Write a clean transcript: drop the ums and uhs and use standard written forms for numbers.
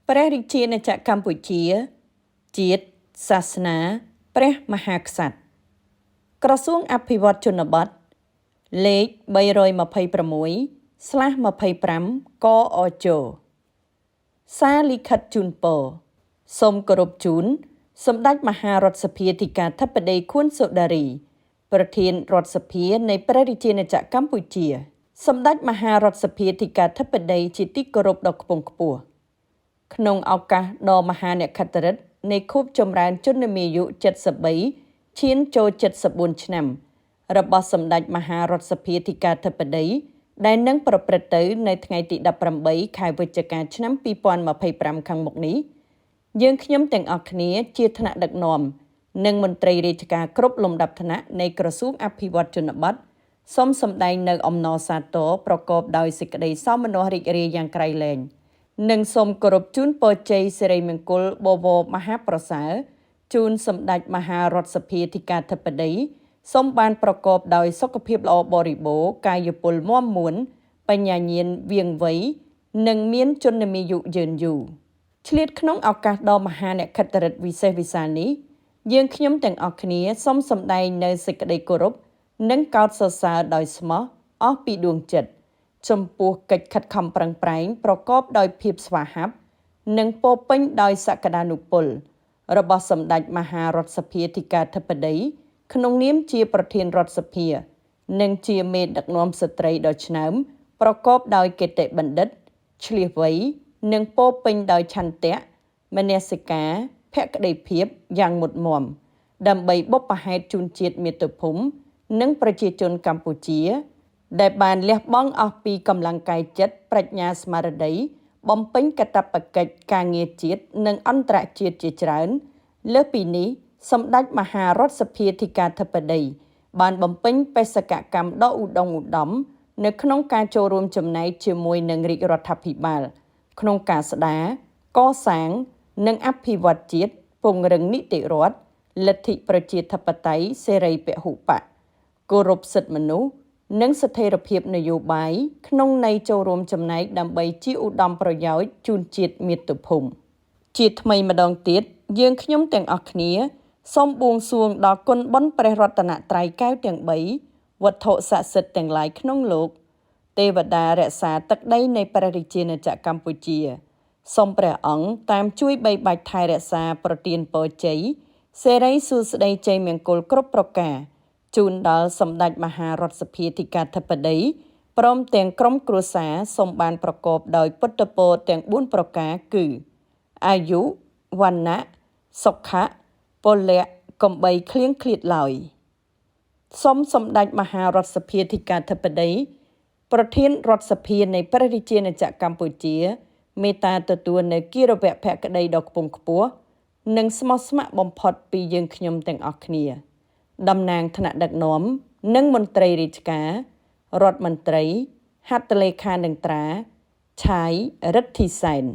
ព្រះរាជាណាចក្រកម្ពុជា ជាតិសាសនា ព្រះមហាក្សត្រក្រសួងអភិវឌ្ឍជនបទលេខ326/25កអជសារលិខិតជូនពរសូមគោរពជូនសម្ដេចមហារដ្ឋសភាធិការធិបតីខួនសូដារី ប្រធានរដ្ឋសភានៃព្រះរាជាណាចក្រកម្ពុជា សម្ដេចមហារដ្ឋសភាធិការធិបតីជាទីគោរពដ៏ខ្ពង់ខ្ពស់ក្នុងឱកាសដ៏មហានក្ខត្តឫក្សនៃខួបចម្រើនជនមាយុ73ឈានចូល74ឆ្នាំ របស់សម្ដេចមហារដ្ឋសភាធិការធិបតីដែលនឹងប្រព្រឹត្តទៅនៅថ្ងៃទី18ខែវិច្ឆិកាឆ្នាំ2025ខាងមុខនេះយើងខ្ញុំទាំងអស់គ្នាជាថ្នាក់ដឹកនាំនិងមន្ត្រីរាជការគ្រប់លំដាប់ថ្នាក់នៃក្រសួងអភិវឌ្ឍជនបទសូមសម្ដែងនៅអំណរសាទរប្រកបដោយសេចក្តីសោមនស្សរីករាយយ៉ាងក្រៃលែងនិងសូមគោរពជូនពរជ័យសិរីមង្គលបវរមហាប្រសើរជូនសម្ដេចមហារដ្ឋសភាធិការធិបតីសូមបានប្រកបដោយសុខភាពល្អបរិបូរណ៍កាយពលមាំមួនបញ្ញាញាណវៀងវៃនិងមានជនមាយុយឺនយូរឆ្លៀតក្នុងឱកាសដ៏មហានក្ខត្តឫក្សវិសេសវិសាលនេះយើងខ្ញុំទាំងអស់គ្នាសូមសម្ដែងនៅសេចក្តីគោរពនិងកោតសរសើរដោយស្មោះអស់ពីដួងចិត្តចំពោះកិច្ចខិតខំប្រឹងប្រែងប្រកបដោយភាពស្វាហាប់និងពោរពេញដោយសក្តានុពលរបស់សម្ដេចមហារដ្ឋសភាធិការធិបតីក្នុងនាមជាប្រធានរដ្ឋសភានិងជាមេដឹកនាំស្ត្រីដ៏ឆ្នើមប្រកបដោយគតិបណ្ឌិតឆ្លៀសវៃនិងពោរពេញដោយឆន្ទៈមនសិការភក្តីភាពយ៉ាងមុតមមដើម្បីបុព្វហេតុជូនជាតិមាតុភូមិនិងប្រជាជនកម្ពុជា ដែលបានលះបង់អស់ពីកម្លាំងកាយចិត្តប្រាជ្ញាស្មារតីបំពេញកាតព្វកិច្ចការងារជាតិនិងអន្តរជាតិជាច្រើនលើសពីនេះសម្ដេចមហារដ្ឋសភាធិការធិបតីបានបំពេញបេសកកម្មដ៏ឧត្តុង្គឧត្តមនៅក្នុងការចូលរួមចំណែកជាមួយនឹងរាជរដ្ឋាភិបាលក្នុងការស្ដារកសាងនិងអភិវឌ្ឍជាតិពង្រឹងនីតិរដ្ឋលទ្ធិប្រជាធិបតេយ្យសេរីពហុបក្សគោរពសិទ្ធិមនុស្សនិងស្ថិរភាពនយោបាយក្នុងន័យចូលរួមចំណែកដើម្បីជាឧត្តមប្រយោជន៍ជូនជាតិមាតុភូមិជាថ្មីម្ដងទៀតយើងខ្ញុំទាំងអស់គ្នាសូមបួងសួងដល់គុណបុណ្យព្រះរតនត្រ័យកែវទាំង3វត្ថុស័ក្តិសិទ្ធិទាំងឡាយក្នុងលោកទេវតារក្សាទឹកដីនៃព្រះរាជាណាចក្រកម្ពុជាសូមព្រះអង្គតាមជួយបីបាច់ថែរក្សាប្រទានពរជ័យសិរីសួស្តីជ័យមង្គលគ្រប់ប្រការជូនដល់សម្ដេចមហារដ្ឋសភាធិការធិបតីព្រមទាំងក្រុមគ្រួសារសូមបានប្រកបដោយពុទ្ធពរទាំង4ប្រការគឺអាយុវណ្ណៈសុខៈពលៈកំបីគ្លៀងគ្លាតឡើយសូមសម្ដេចមហារដ្ឋសភាធិការធិបតីប្រធានរដ្ឋសភានៃព្រះរាជាណាចក្រកម្ពុជាមេត្តាទទួលនៅគិរវៈភក្តីដ៏ខ្ពង់ខ្ពស់និងស្មោះស្ម័គ្របំផុតពីយើងខ្ញុំទាំងអស់គ្នាតំណាងថ្នាក់ដឹកនាំនិងមន្ត្រីរាជការរដ្ឋមន្ត្រីហត្ថលេខានឹងត្រាឆាយរិទ្ធីសែន។